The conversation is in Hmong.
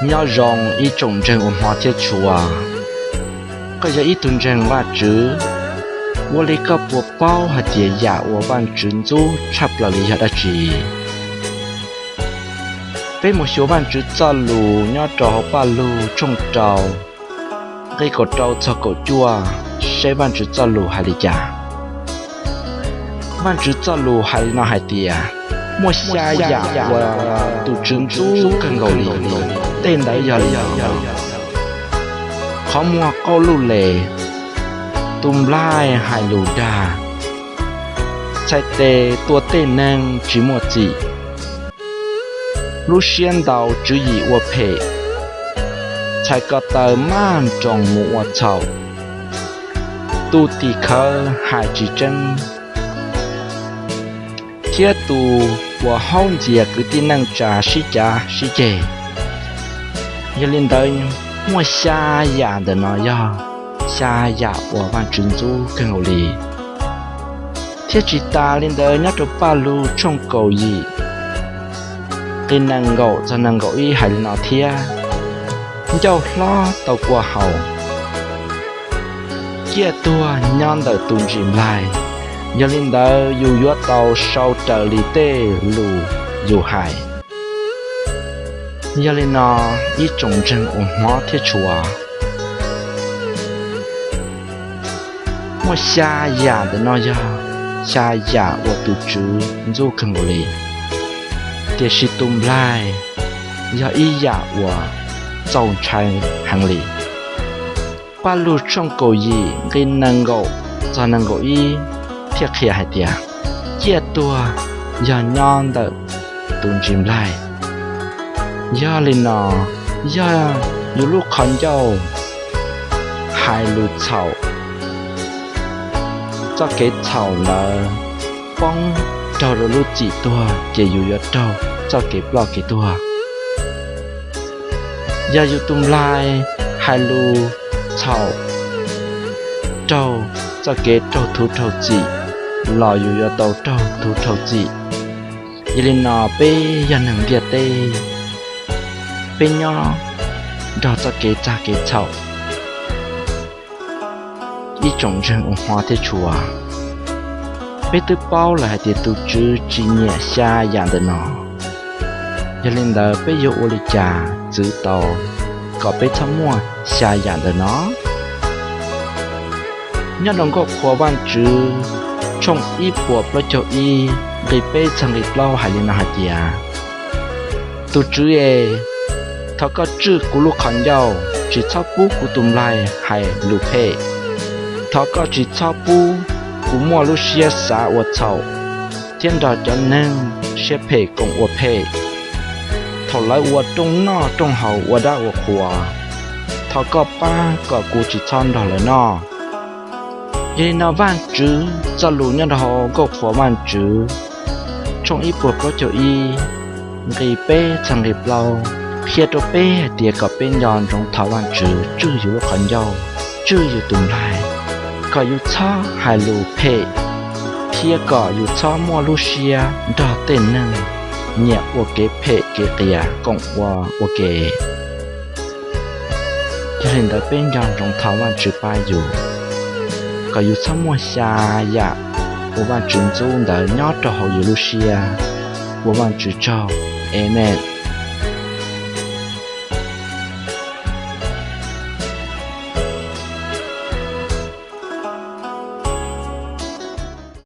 Nyob zoo ib tsoom ntseeg uas hmov thiab tshua, koj yog ib tug ntseeg Vajtswv, ua li koj puas paub hais tias yam uas Vajtswv ntxub tshaj plaws li yog dab tsi? Peb mus xyuas Vajtswv txoj lus nyob rau hauv Paj Lug tshooj rau, nqe kaum rau txog kaum cuaj, seb Vajtswv txoj lus hais li cas. Vajtswv txoj lus hais li no hais tias, muaj xya yam uas tus Tswv ntxub kawg nkaus li, tej ntawd yog li no: qhov muag qauj luj les, tus nplaig hais lus dag, txhais tes tua tej neeg tsis muaj txim, lub siab ntau tswv yim ua phem, txhais ko taw maj nroos mus ua txhaum, tus tim khawv hais tsis tseeb, thiab tus uas haub ntxias kwv tij neej tsa sib cav sib ceg. Yog li ntawd, muaj xya yam ntawm no yog xya yam uas Vajtswv ntxub kawg nkaus li. Thiab tsis tas li ntawd, nyob rau Paj Lug tshooj kaum yim, nqe nees nkaum txog nees nkaum ib hais li no thiab: Ncauj hlob tau kua haus, ciaj tuag nyob ntawm tus ntsis nplaig. Yog li ntawd, yus yuav tau sau raws li tej lus yus hais. Yog li no, ib tsoom ntseeg uas hmov thiab tshua, muaj xya yam ntawm no yog xya yam uas tus Tswv ntxub kawg nkaus li, tiam sis tus nplaig yog ib yam uas txaus ntshai heev li. Paj Lug tshooj kaum yim nqe nees nkaum txog nees nkaum ib thiaj qhia hais tias, ciaj tuag yog nyob ntawm tus ntsis nplaig. Yog li no, yog yus lub qhov ncauj hais lus txhaum, txoj kev txhaum ntawd poob raug rau lub txim tuag ces yus yuav raug txoj kev ploj kev tuag. Yog yus tus nplaig hais lus txhaum raug txoj kev raug thuv raug txim los yus yuav tau raug thuv raug txim. Yog li no peb yog neeg ntiaj teb, peb nyob nrog txoj kev txag kev txhaum. Ib tsoom ntseeg uas hmov thiab tshua, peb twb paub lawm hais tias tus Tswv tsis nyiam xya yam ntawm no. Yog li ntawd peb yuav ua li cas txwv tau kom peb txhob muaj xya yam ntawm no? Nyob rau Nkauj Qhuas Vajtswv tshooj ib puas plaub caug ib nqe peb txog nqe plaub hais li no hais tias, tus Tswv es, thov koj tswj kuv lub qhov ncauj, tsis txhob pub kuv tus nplaig hais lus phem. Thov koj tsis txhob pub kuv muaj lub siab xav ua txhaum thiab nrog cov neeg siab phem koom ua phem. Thaum lawv ua rooj noj rooj haus ua dab ua qhuas, thov koj pab kom kuv tsis txhob nrog lawv noj. Yog li no Vajtswv txoj lus nyob rau hauv Nkauj Qhuas Vajtswv tshooj ib puas plaub caug ib nqe peb txog nqe plaub qhia rau peb hais tias kom peb nco ntsoov thov Vajtswv tswj yus lub qhov ncauj, tswj yus tus nplaig, kom yus txhob hais lus phem, thiab kom yus txhob muaj lub siab nrog tej neeg nyiam ua kev phem kev qias koom ua ua ke. Yog li ntawd peb nco ntsoov thov Vajtswv pab yus, kom yus txhob muaj xya yam uas Vajtswv ntxub ntawd nyob rau hauv yus lub siab. Ua Vajtswv tsaug. Amees.